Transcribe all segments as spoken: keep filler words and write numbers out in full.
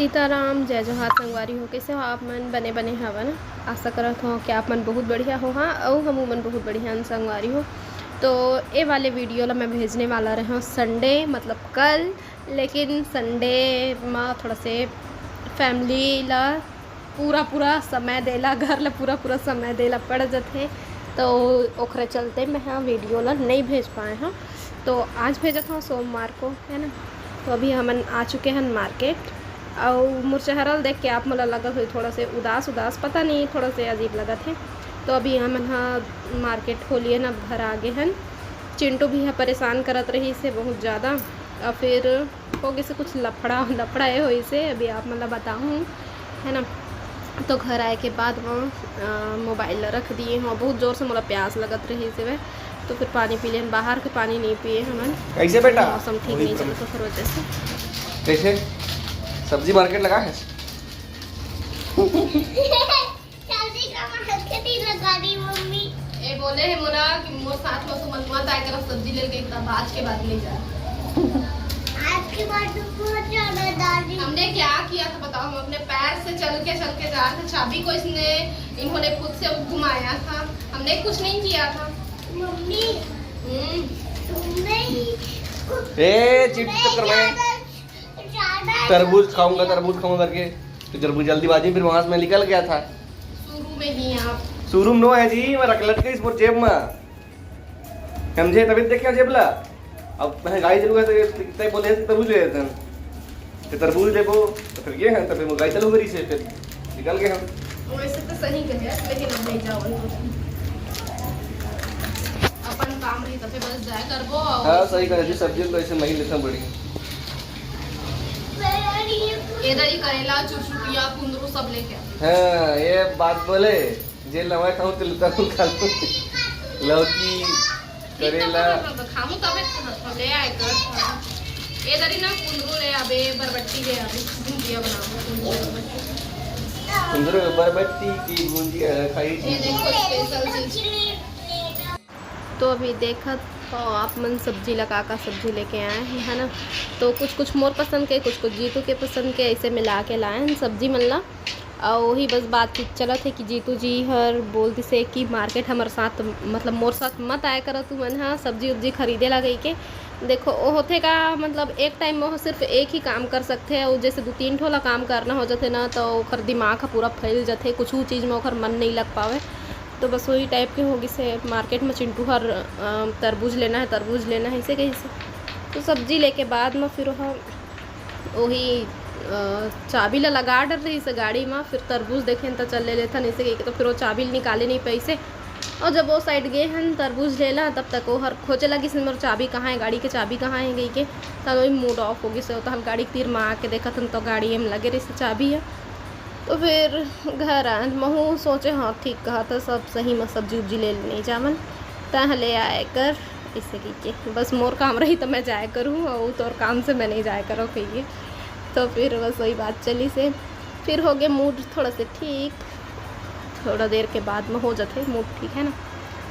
सीताराम, जय जोहार संगवारी हो। कइसे हो आप मन? बने बने हव ना? आशा करत हो कि आप मन बहुत बढ़िया हो। हाँ, अउ हमू मन बहुत बढ़िया हन संगवारी हो। तो ए वाले वीडियो ला मैं भेजने वाला रहे हूँ संडे, मतलब कल, लेकिन संडे म थोड़ा से फैमिली ला पूरा पूरा समय देला, घर ला पूरा पूरा समय देला पड़ जथे, तो ओखरे चलते मैं हा वीडियो ला नहीं भेज पाए हूँ। तो आज भेजत हूँ सोमवार को, है ना। तो अभी हमन आ चुके हैं मार्केट, अउ मोर चेहरा ल देख के आप मोला लगत होई थोड़ा से उदास उदास, पता नहीं, थोड़ा से अजीब लगत है। तो अभी हमन हा मार्केट खोलिए ना, अब घर आ गए हन। चिंटू भी है परेशान करत रही से बहुत ज़्यादा, और फिर हो गइसे कुछ लफड़ा लफड़ा ये होइसे, अभी आप मन ला बताहूँ, है ना। तो घर आए के बाद म मोबाइल ला रख दिए हूँ, बहुत जोर से मोला प्यास लगत रही से, तो फिर पानी पी लेन, बाहर के पानी नहीं पिए हमन। कैसे बेटा? मौसम ठीक वही नहीं तो। चलत ओकर वजह से। कैसे सब्जी मार्केट लगा है? सब्जी का मार्केट ही लगा दी मम्मी। ए बोले है मोला कि मोर साथ में तुमन मत आए करो सब्जी लेके, एकदम आज के बाद नहीं जा। आज के बाद तो बहुत ज्यादा दादी। हमने क्या किया था बताओ? हम अपने पैर से चल के चल के जा रहे थे, चाबी को इसने, इन्होंने खुद से घुमाया था, हमने कुछ नहीं किया था। मम्मी, हम्म। तुमने ही ए, चिट तुमने तो करवाए। ज्यादा, ज्यादा तरबूज खाऊंगा, तरबूज खाऊंगा करके। तो जब जल्दीबाजी में फिर वहां से मैं निकल गया था। शुरू में ही आप। शुरू में नो है जी, मैं रख लट गई इस जेब में। समझे? तभी देखे जेब ला। अब मैं गाड़ी चलूंगा तो ये तय बोले तरबूज ले लेते हैं। फिर तरबूज लेबो तो फिर ये है, तो फिर वो गाड़ी चलू करी से फिर निकल गए हम। वैसे तो सही कहे, लेकिन अब नहीं जाओ। अपन काम रही तो फिर बस जाए करबो। हाँ, सही कहे जी, सब्जी तो ऐसे मैं ही लेता बड़ी। इधर ही करेला, चुरचुटिया, कुंदरू सब लेके आ। हाँ, ये बात बोले, जे नवा खाऊं, ते लुता खा लूं। लौकी, करेला। खाऊं तबे तो ले आए कर। इधर ही ना कुंदरू ले आबे, बरबट्टी ले आबे, भुंजिया बनाबो, कुंदरू बरबट्टी। कुंदरू बरबट्टी की भुंजिया खाई। ये देखो, स्पेशल चीज। तो अभी देखत हो आप मन सब्जी ला, का का सब्जी लेके आए हैं, है ना। तो कुछ कुछ मोर पसंद के, कुछ कुछ जीतू के पसंद के, ऐसे मिला के लाए हैं सब्जी मन ला। और वही बस बातचीत चलत है कि जीतू जी हर बोल दिसे कि मार्केट हमर साथ, मतलब मोर साथ मत आए करो तुमन हा सब्जी उब्जी खरीदे ला कहिके। देखो, वो होथे का, मतलब एक टाइम में वो सिर्फ एक ही काम कर सकथे, और जैसे दू तीन ठो ला काम करना हो जाथे ना, तो ओकर दिमाग ह पूरा फैल जाथे, कुछ चीज में ओकर मन नहीं लग पावे। तो बस वही टाइप के हो गिसे। मार्केट में चिंटू हर, अ, तरबूज लेना है, तरबूज लेना है, ऐसे कहिसे। तो सब्जी लेके बाद में फिर ओह, वही, अ, चाबी ला लगा डर रही से गाड़ी में, फिर तरबूज देखे तो चल ले लेथन, ऐसे कहिके। तो फिर वो चाबी निकाले नहीं पैसे। और जब वो साइड गए हन तरबूज लेला, तब तक वो हर खोजे लगी से मोर चाबी कहाँ है, गाड़ी के चाबी कहाँ है कहिके। तब वही मूड ऑफ हो गई से, तो हम गाड़ी के तीर में आके देखत हन, तो गाड़ी में लगे रही से चाबी है। तो फिर घर आन महू सोचे, हाँ ठीक कहा था, सब सही में सब्जी उब्जी ले लेने जावन, तह ले आए कर, इसे कहिके। बस मोर काम रही तो मैं जाया करूँ, और तोर काम से मैं नहीं जाया करो कहिके। तो फिर बस वही बात चली से, फिर हो गए मूड थोड़ा से ठीक, थोड़ा देर के बाद में हो जाते मूड ठीक, है ना।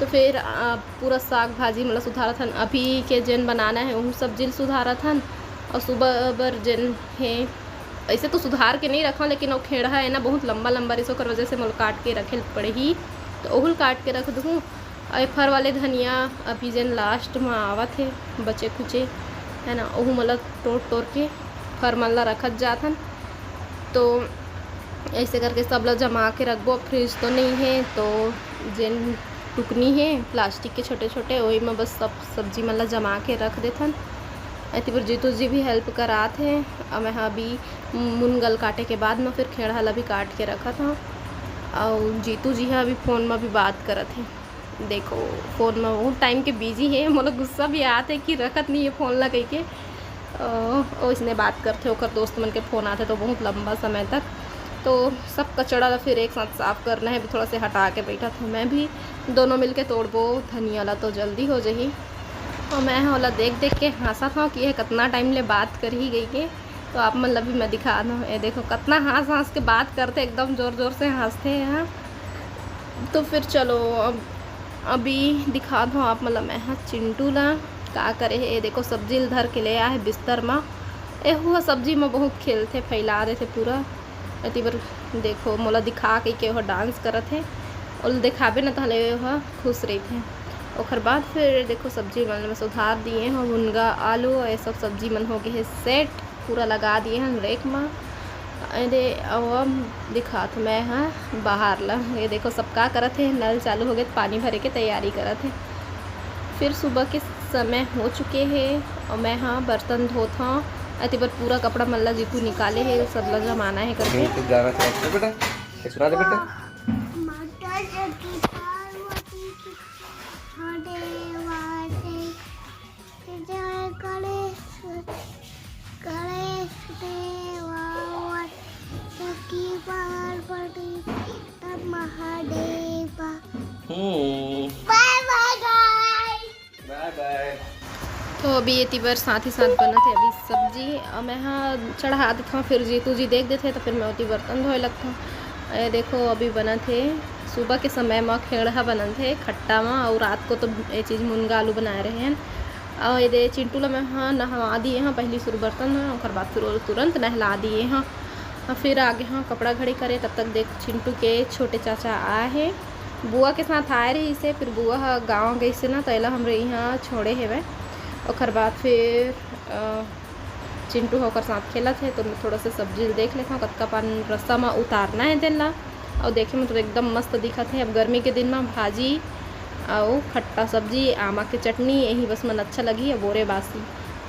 तो फिर आ, पूरा साग भाजी मतलब सुधारत हन, अभी के जेन बनाना है वहू सब्जी ल सुधारत हन, और सुबह बर जेन है, ऐसे तो सुधार के नहीं रखा, लेकिन वो खेड़ा है ना बहुत लंबा लंबा रिस, ओकर वजह से मोला काट के रखे ल पड़ही। तो ओहू ल काट के रख दूँ। और ये फर वाले धनिया अभी जेन लास्ट में आवत है बचे कुचे, है ना, ओहू मतलब तोड़ तोड़ के फर मन ला रखत जात हन। तो ऐसे करके सब ला जमा के रखबो। फ्रिज तो नहीं है, तो जेन टुकनी है प्लास्टिक के छोटे छोटे, वही में बस सब सब्जी मन ला जमा के रख देथन। एती बर जीतू जी भी हेल्प करात हे। और मैं हा अभी मुनगल काटे के बाद में फिर खेड़ा ला भी काट के रखत हूँ। और जीतू जी हा अभी फ़ोन में भी बात करत हे। देखो, फ़ोन में बहुत टाइम के बिजी हे। मोला गुस्सा भी आत हे कि रखत नहीं हे फ़ोन ला कहिके। अ, ओइसने बात करथे, ओकर दोस्त मन के फ़ोन आथे तो बहुत लंबा समय तक। तो सब कचड़ा ला फिर एक साथ साफ करना है। अभी थोड़ा से हटा के बैठा था मैं भी, दोनों मिलके तोड़बो धनिया ला तो जल्दी हो जाही। और मैं ओला देख देख के हंसा था कि ये कितना टाइम ले बात कर ही गई के। तो आप मन ला भी मैं दिखा दूँ, ये देखो कितना हंस हंस के बात करथे, एकदम जोर जोर से हंसथे यहाँ। तो फिर चलो अब अभी दिखा दो आप मन ला मैं हा चिंटू ला का करे हे। ये देखो सब्जी ल धर के ले आए हे बिस्तर मा। एहू ह सब्जी म बहुत खेलथे, फैला देथे पूरा। एती बर देखो, मोला दिखा के, के ओह डांस करत हे, ओला देखाबे न, तहले ओह खुश रहिथे। ओखर बाद फिर देखो, सब्जी मन में सुधार दिए हो, मुनगा, आलू, ये सब सब्जी मन हो गए हे सेट, पूरा लगा दिए हैं रेक म। अरे, अब हम दिखात मैं ह बाहर ला। ये देखो, सब का करत हे, नल चालू हो गए, पानी भरे के तैयारी करत हे। फिर सुबह के समय हो चुके हे और मैं ह बर्तन धोत हव। एती बर पूरा कपड़ा मन ला जीतू निकाले हे, सब ला जमाना हे करके। म्यूजिक गाना चला दे बेटा, ये सुना दे बेटा। माता जी की पार्वती की महादेवा से जय गणेश, गणेश देवा की पार्वती महादेवा। हम्म। बाय बाय गाइस। बाय बाय। तो अभी एती बर साथ ही साथ बनत हे अभी सब्जी, अउ मैं ह चढ़ा देथव, फिर जीतू जी देख देथे, तो फिर मैं ओती बर्तन धोए लगथव। ये देखो, अभी बनत हे, सुबह के समय म खेड़हा बनत हे खट्टा म, अउ रात को तो ये चीज मुनगा आलू बनाए रहे हन। अउ ये दे चिंटू ला मैं ह नहवा दिए हव पहली सुरु बर्तन म, ओकर बाद फिर ओला तुरंत नहला दिए हव। अउ फिर आगे हव कपड़ा घड़ी करे, तब तक देख चिंटू के छोटे चाचा आए हे, बुआ के साथ आए रहिस हे, फिर बुआ ह गाँव गइस हे ना, तो एला हमरे इहाँ छोड़े हेवय। ओकर बाद फिर, अ, चिंटू ह ओकर साथ खेलत हे, तो मैं थोड़ा सा सब्जी ल देख लेथव, कतका पान रस्सा म उतारना हे तेन ला। अउ देखे में तो एकदम मस्त दिखत हे। अब गर्मी के दिन म भाजी अउ खट्टा सब्जी, आमा के चटनी, यही बस मन अच्छा लगही। अब बोरे बासी,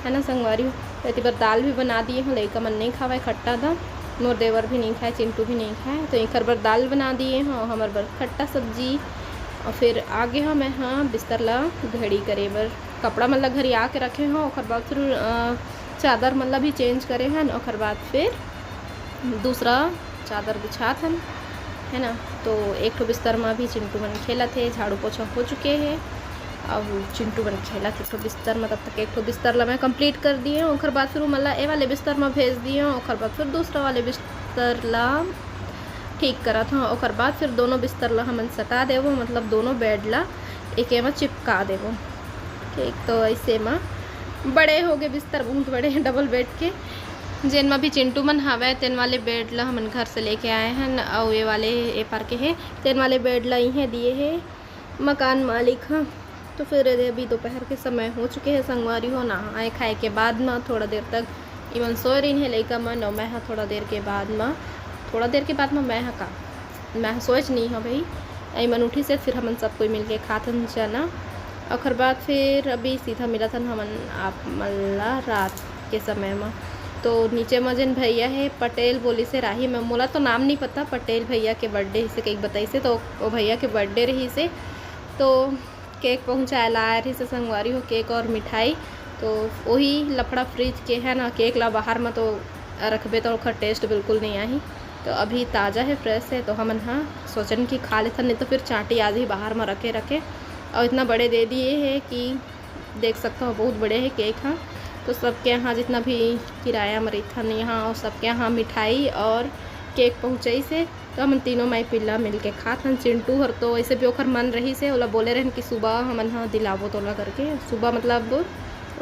है ना संगवारी हो। तो एती बर दाल भी बना दिए हव, लइका मन नइ खावय खट्टा त, मोर देवर भी नइ खाय, चिंटू भी नइ खाय, तो एकर बर दाल बना दिए हव, हमर बर खट्टा सब्जी। अउ फिर आगे हव मैं ह बिस्तर ला घड़ी करे बर, कपड़ा मन ला घरिया के रखे हव, ओकर बाद फिर, अ, चादर मन ला भी चेंज करे हन, ओकर बाद फिर दूसरा चादर बिछात हन, है ना। तो एक ठो बिस्तर म अभी चिंटू मन खेलत हे, झाड़ू पोछा हो चुके हे। अब चिंटू मन खेलत हे एक ठो बिस्तर म, तब तक एक ठो बिस्तर ला मैं कंप्लीट कर दिए, ओकर बाद फिर ओमन ला ए वाले बिस्तर म भेज दिए, ओकर बाद फिर दूसरा वाले बिस्तर ला ठीक करत हव, ओकर बाद फिर दोनों बिस्तर ला हमन सटा देबो, मतलब दोनों बेड ला एके म चिपका देबो। ठीक, तो ऐसे म बड़े हो गए बिस्तर, बहुत बड़े डबल बेड के। जेन म भी चिंटू मन हावय, तेन वाले बेड ला हमन घर से लेके आए हन, अउ ये वाले ए पार के हे, तेन वाले बेड ला इहें दिए हे मकान मालिक ह। तो फिर एदे अभी दोपहर के समय हो चुके हे संगवारी हो, नहाए खाए के बाद म थोड़ा देर तक इमन सोए रहिन हे लइका मन, अउ मैं ह थोड़ा देर के बाद म, थोड़ा देर के बाद म मैं ह का, मैं ह सोच नहीं हव भाई, इमन उठिस हे, फिर हमन सब कोई मिलके खाथन चना। ओकर बाद फिर अभी सीधा मिलत हन हमन आप मन ला रात के समय म। तो नीचे म जेन भैया हे पटेल बोलिस हे राही म, मोला तो नाम नहीं पता, पटेल भैया के बर्थडे हिसे कहिके बताइस हे, तो वो भैया के बर्थडे रहिस हे, तो केक पहुँचाए ला आए रहिस हे संगवारी हो, केक और मिठाई। तो वही लफड़ा फ्रिज के है ना, केक ला बाहर म तो रखबे तो ओकर टेस्ट बिल्कुल नहीं आही। तो अभी ताज़ा है, फ्रेश है, तो हमन ह सोचन कि खा लेथन, नहीं तो फिर चांटी आ जाही बाहर म रखे रखे। और इतना बड़े दे दिए है कि देख सकते हो, बहुत बड़े है केक ह। तो सबके यहाँ जितना भी किराया म रहिथन यहाँ, और सबके यहाँ मिठाई और केक पहुँचाइस हे। तो हमन तीनों माई पिल्ला मिलके खात हन। चिंटू हर तो वैसे भी ओखर मन रहिस हे, ओला बोले रहन कि सुबह हमन ह दिलाबो तोला करके। सुबह मतलब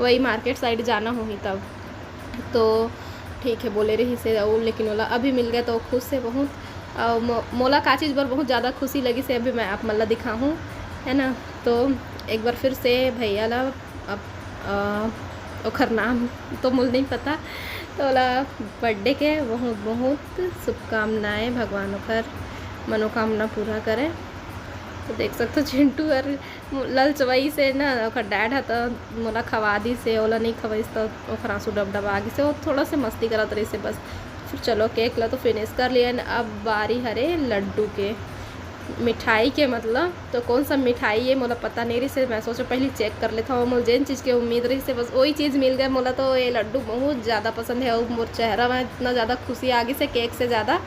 वही मार्केट साइड जाना होही तब। तो ठीक है, बोले रहिस हे अउ, लेकिन ओला अभी मिल गया तो खुश हे बहुत। अउ मो-, मोला का चीज़ बर बहुत ज़्यादा खुशी लगिस हे, अभी मैं आप मन ला दिखाहूँ, है ना। तो एक बार फिर से भैया ला अब, अ, ओखर नाम तो मोला नहीं पता, तो ओला बर्थडे के बहुत बहुत शुभकामनाएं, भगवान ओखर मनोकामना पूरा करे। तो देख सकते हो चिंटू हर ललचवाइस हे ना, ओखर डैड ह त मोला खवा दिस हे, ओला नहीं खवाइस त ओखर आंसू डबडबा गिस हे, वो थोड़ा से मस्ती करत रहिस हे बस। फिर चलो केक ला तो फिनिश कर लियन, अब बारी हरे लड्डू के। मिठाई के मतलब, तो कौन सा मिठाई हे मोला पता नहीं रहिस हे, मैं सोचा पहली चेक कर लेथव। मोला जेन चीज़ के उम्मीद रहिस हे बस वही चीज़ मिल गए मोला। तो ये लड्डू बहुत ज़्यादा पसंद हे और मोर चेहरा में इतना ज़्यादा खुशी आ गिस हे केक से ज़्यादा।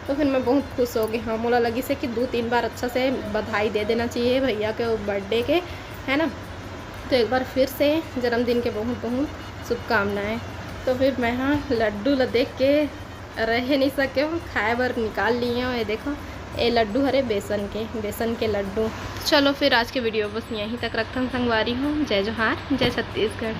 तो फिर मैं बहुत खुश हो गई। हाँ, मोला लगिस हे कि दो तीन बार अच्छा से बधाई दे देना चाहिए भैया के बर्थडे के, है ना। तो एक बार फिर से जन्मदिन के बहुत बहुत शुभकामनाएं। तो फिर मैं हाँ लड्डू ला देख के रह नहीं सके हूँ, खाए बर निकाल लिए हूँ। ये देखो, ये लड्डू हरे बेसन के, बेसन के लड्डू। चलो फिर आज के वीडियो बस यहीं तक रखथन संगवारी हो। जय जोहार, जय छत्तीसगढ़।